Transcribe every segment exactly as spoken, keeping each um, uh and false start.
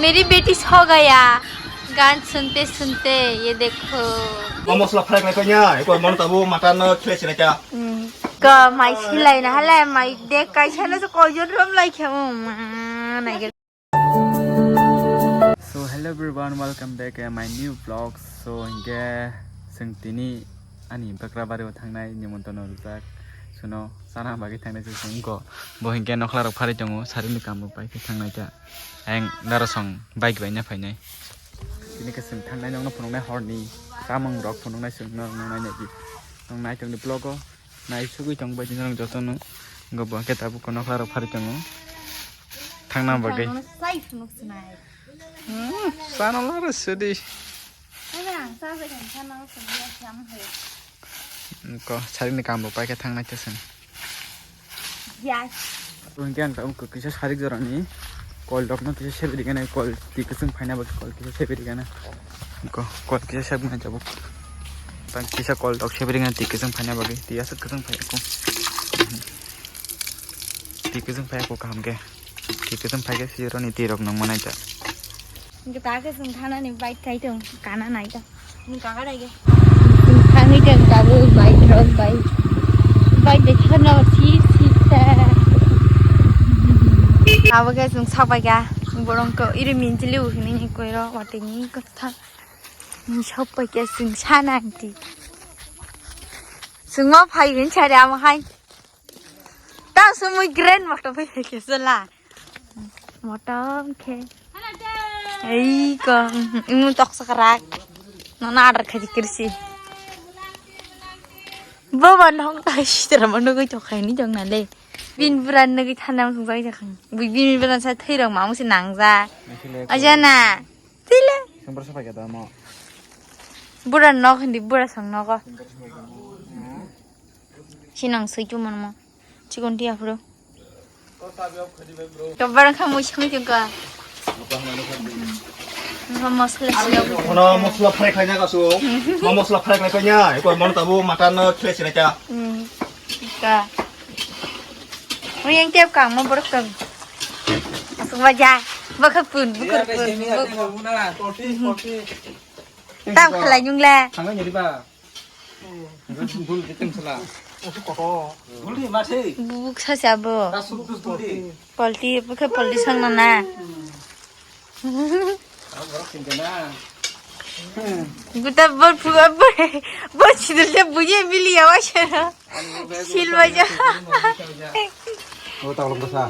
मेरी बेटी सो गया, गान सुनते सुनते। ये देखो। Mo mosla fry khlai kanya, ekor mon tabu mutton no khlai sinai kya. Hmm. Ko mai silai na halai mai dek kaisa na ko jon rom lai khe, oh ma, nai. So hello everyone, welcome back to my new vlog. So hingke seng tini ani bakra bari o thangnai nimontono rijak suno sana bagwi thangnai se sengko bo hingke nokhla rok phari tongo, sarini kam rok pai khe thangnai ta. Ang darasong bike bai na phainai. Tini khe chwng thangnai nokno phunuknai horni chamung rok phunuknai chwng norok nang nainai di. Nang nai tongni vlog o nai sugui tong bai di norok jotono. Go bo khe tabuk kono khlai rok phari tongo. Thangna bagwi. Sai phunuk sinai. Hmm, sana laro sudi. Ana, sa sa kan sana sudi ya siang hai. Ko sarini kam bo pai khe thangnai ta chwng. Yes. Hingke ang tabuk kisa sarik jorani kol rok no kisa sebi rigana, kol twi kwchwng phaina bagwi kol kisa sebi rigana. Ko kol kisa sebi na tabuk. Tang kisa kol rok sebi rigana twi kwchwng phaina bagwi, twi aswk kwchwng phai ko. Twi kwchwng phai ko kaham khe. Twi kwchwng phai khe sironi twi rok nang manai ta. Hingke ta khe chwng thanani bike kai tong, kana nai ta. Ni kaka dai ge. Thangwi tong tabuk bike rok bai. Bike de kheno si si ta. Abo khe chwng sabai ga. Borong ko iri minjili u hini ni koiro watini ko tha. Ni sabai khe chwng sana anti. Chwng ma phai gin sari amo hai. Ta sumui grand motor phai khe sala. Motor khe. Ei ko, imu tok sakrak. Nona order khaji kirsi. Bo ban hong ta sitra mano goi tok khaini jong na le. Bin buran nagi thana mung bai jakhang. Bin buran sa thai rong ma mung si nang ja. Aja na. Tile. Sengbar sa pakai ta mo. Buran nok hindi bura sang nok. Sinang sui tu mano. Chikon tia phuru. Kabar kha mui sami tingka. Mosla sila. Kono mosla fry khlai jaga su. Mo mosla fry khlai kanya. Eko mon tabu mutton no khlai sila kya. Hmm. Ka. Mui yang tiap kang mo borok tong. Asuk baja. Bakha pun bukur pun. Tam khlai nyung le. Thangna nyari ba. Gul di teng sela. Gul di ma thei. Bubuk sa sa bo. Ta suk tu gul di. Polti, bukhe polti sang na na. Ang borok sing na. Guta bor phu bor bor chidul le buye bili awa shara. Sil baja. O ta lom sa.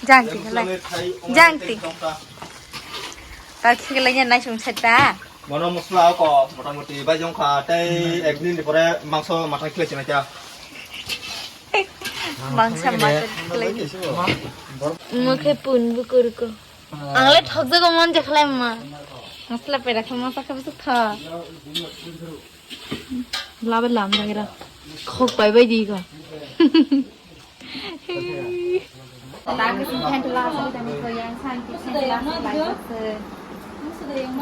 Jang ti khalai. Jang ti. Ta khlai ya nai sung seta. Mono mosla ko motamoti bai jong kha tei ek din pore mangso mutton khlai chinai kya. Mangsa mutton khlai. Mukhe pun bukur ko. Ang le thok jago mon je khlai ma. Mosla pera khe mosla khe bwswk tha. Labe lam jagira. Khok bai bai di ko. Tagi sing khen tula asli tani ko yang santi khen tula asli lai se.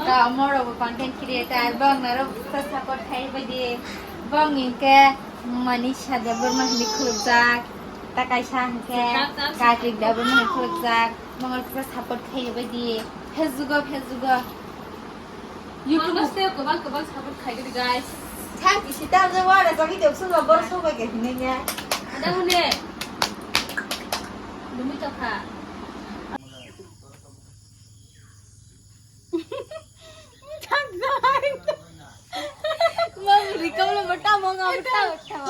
Ka moro bo content creator bang naro sa support khai bai di. Bang inke mani sada berma hindi khuluk jak. Ta kaisa hingke Kartik da bo mani khuluk jak. Bang naro sa support khai bai di. Hezugo hezugo. YouTube no se kwbang kwbang support khai di guys. Thang isi ta je wara jagwi de sung bor sung bai ke hinai ya. Ada hune. Dumi to kha. Thang jai. Mang rikam lo bata mang bata.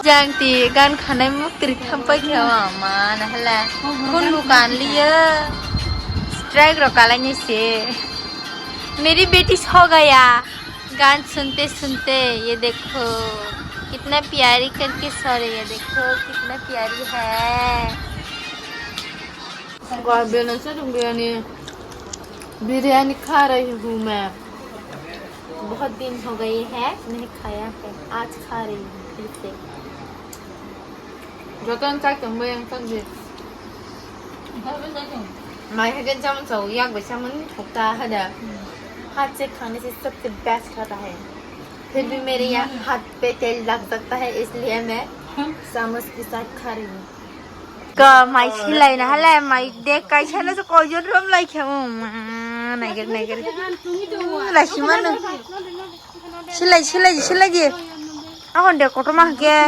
Jang ti gan khanai muk trik khampai khe ama na hala. Kun bukan liya. Strike ro kalai ni se. मेरी बेटी सो गया, गान सुनते सुनते। ये देखो कितना प्यारी करके सो रही है, देखो कितना प्यारी है। बिरयानी, बिरयानी खा रही हूँ मैं। बहुत दिन हो गई है नहीं खाया है, आज खा रही हूँ फिर से। Joto ang chak tong bai ang chak di. Mai hagen chamun chau yak bai chamun thokta hada. हाथ से खाने से सबसे बेस्ट होता है। फिर भी मेरे यहाँ हाथ पे तेल लग सकता है, इसलिए मैं चम्मच के साथ खा रही हूँ। Ka mai silai na hala mai de kaisa na se koijon rom lai khe mo ma naiger naiger. Lai simano. Silai silai silai di. Ahon de kotor ma ke.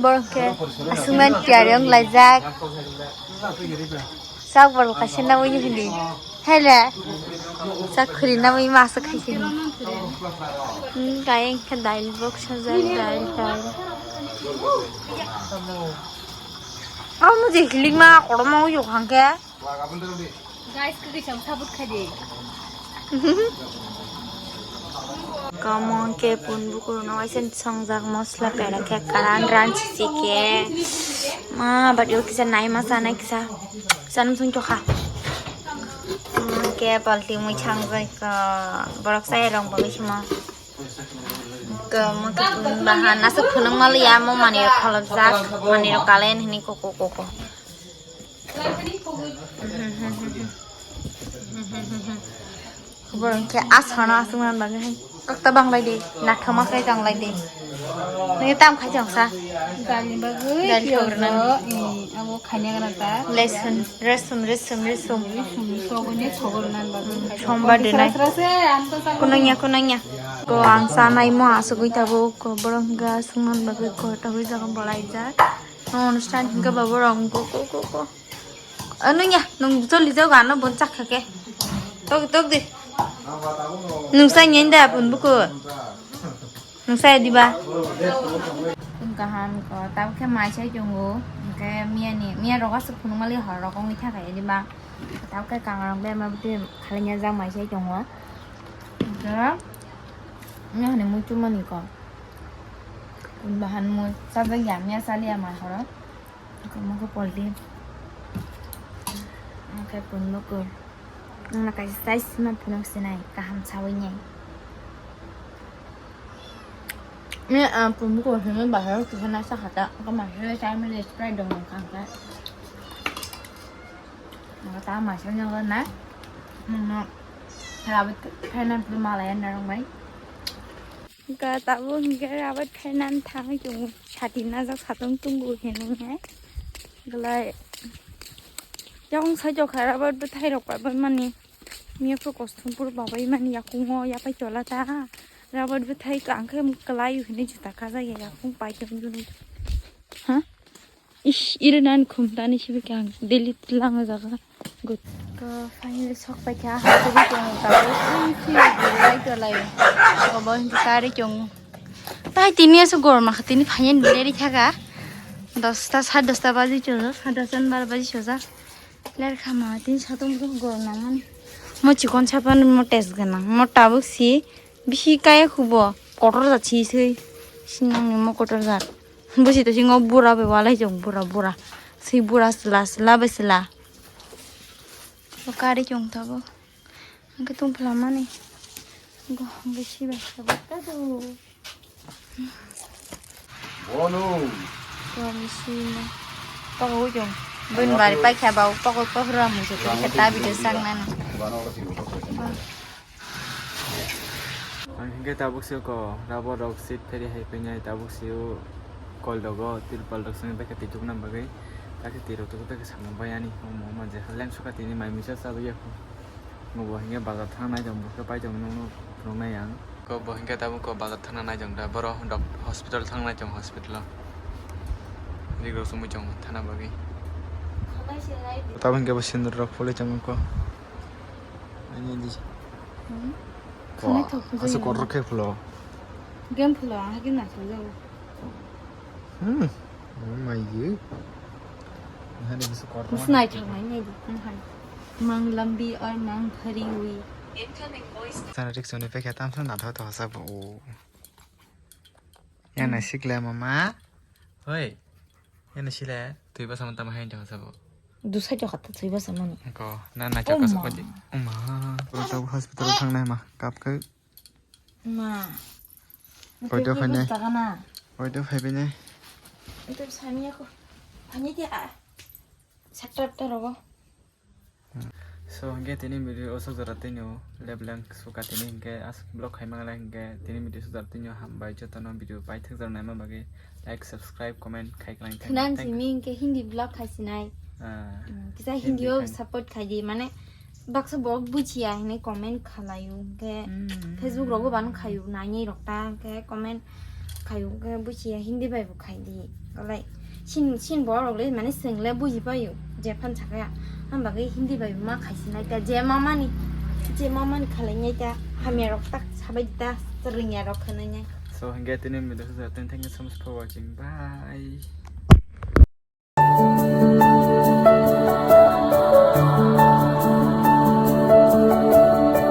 Borok khe aswkmani tiyari wng laijak. Chak bol kaisa nabwi hili. Hele. Chak khuri nabwi masa khaisini. Hmm, kaya wngkha dail bok sajak, dail, dail. Oh, mujhe hilik ma kotor ma uyo khangke. Guys, kwkwi chwng sabut khai di. Kamon ke pun bukur no waisen songjak mosla pera khe karan ran sisi khe. Ma, but yo kisa nai ma sana kisa. San sung chokha. Kamon ke palti mui changjak ka borok sai rong bagwi sima. Kamon ke pun bahan asa khunung mal ya mo mani rok kholop jak. Mani rok kalen hini koko koko. Borok khe asano aswk man bagwi hai. Kokta banglai di, nathoma khe tanglai di. Nini tam khai chong sa. Dal ni bagwi Dal piyaj khogrwna. Rok, eh, abo khaina gana ta. Lesun, resun, resun, resun. Sogwi ne sogwi rwna bagwi. Sombar dinai. Sra sra se, ang to sa. Kunangya, kunangya. Ko ang sanai mo aswk gwi tabuk, ko borok hwnkha aswk man bagwi ko tabuk jaga bolaijak. Onustan hingke babu rong ko ko ko ko. Anu ya, nung joli jauh gano bon chak khake. Tok tok de. Nung sai nyen da pun buku. Nung sai di ba. Pun kaham ko, tab khe mai sai chungo. Hingke miya ni, miya roga se phunung mali hor rok ongwi thaka ya di ba. Tab khe kangarang be ma bute khalanya jang mai sai chungo. Hingke miya ni muchung mani ko. Pun bahan mui sajak ya, miya sali ya mai horo. Oke, mokhe poldi. Oke, pun bukur. Nang na kaisa size ma phunuk sinai, kaham sawi nai. Ni, ah, pun bukur hini bahar tu hana sa khata, oke, ma hini sa mi le spray dong dong kang ka. Oke, ta ma sa nyaga na. Nang na, rabat kainan pun malaya narong bai. Hingke tabuk hingke rabat khainani thangwi chungo. Sati najak satung tungbu hinwi hai. Belai. Yang sai jokha rabat bwthai rok bai mani. Miya phu kostum pur babai mani yakungo yapai chola ta. Rabat bwthai kangkhe kwlai hinwi juta kajak ya yakung pai tong junu. Ha? Ish, iri nan khum tani sibi kang daily lang jaga. Good. Ko finally sok pai kha, ha, tini chong ka, ui, ui, ui, lai to lai. Obo hinti kari chong. Tai tini asu gor ma tini finally ready kha ga. Dosta, sade dosta baji chong, sade dosta bar baji chong. Ler kha ma tini satung tu gor na man. Mo chikon sapan mo test gana. Mo tabuk si bisi kaya khubo. Kotor jat si sui. Sinang ni mo kotor jat. Busi to singo bura be walai jong bura bura. Si bura sila sila be sila. Bo kari jong tabo. Angke tung plamani. Go angke si ba sabo ta do. Bono. Ko mi si na. Pako jong. Bun bari pai kha ba pako pahura mu se ta video sang nana. Ba. Ang hingke tabuk se ko rubber rok seat pheri hai penai tabuk se o kol rogo tirpal rok song bai khe twi tuk nam bagwi ta khe twi rok tuk bai khe samung bai ani omo omo je leng suka tini mai misa chabwi ya kho. Omo bo hingke bazar thang nai jong bo khe pai jong nung nung phunuk nai ang. Ko bo hingke tabuk ko bazar thang nai jong da boro dok hospital thang nai jong hospital o rig rok sumui jong thana bagwi. Tabuk hingke bo sindur rok phulwi jong ko. Ani di. Hmm? Wah, khani thok asa khujui kotor khe phulo. Game phulo, ang hagin na thok jago. Hmm. Oh my god. Hani bisa kotor. Musnai thok nai nai di. Hmm, hai. Mang lambi or mang khari hui. Sana rik sone pe khatam sa na tho tho sa bo. Yang nai sikla mama. Hoi. Yang nai sila tui basa mata mahai jang sabo. Dusai jok kata tui basa mano. Ko na na jok kasa ko. Uma. Pura tabu hospital thang nai ma kap kai. Ma. Koi to phai nai. Koi to phai nai. Itu sami aku. Hanya dia. Sakta ta rogo. So, hingke tini video o sok jora tini o lebleng suka tini hingke as vlog khai mangala hingke tini video sok jora tini o hambai jotono video paithak jora naima bagwi like, subscribe, comment khai khlai thang. Khwnang Thank you. Simi hingke Hindi vlog khai sinai. Ah, Hmm, kisa Hindi Hindi o khai. Support khai di, mane baksa bo bujiya hine comment khalayo, hingke Hmm. Facebook rogo ban khayo, nani rok ta, hingke comment khayo, hingke bujiya Hindi bai bo khai di. Kalai sin, sin borok le mane swng le buji payo, je phan sakha. Hamba ke Hindi bai bo ma khai sinai ta, je mamani, je mamani khalai nai ta, hamya rok tak sabai ta, ringya rok khanai nai. So, hingke tini video sok jora tini, thank you so much for watching. Bye.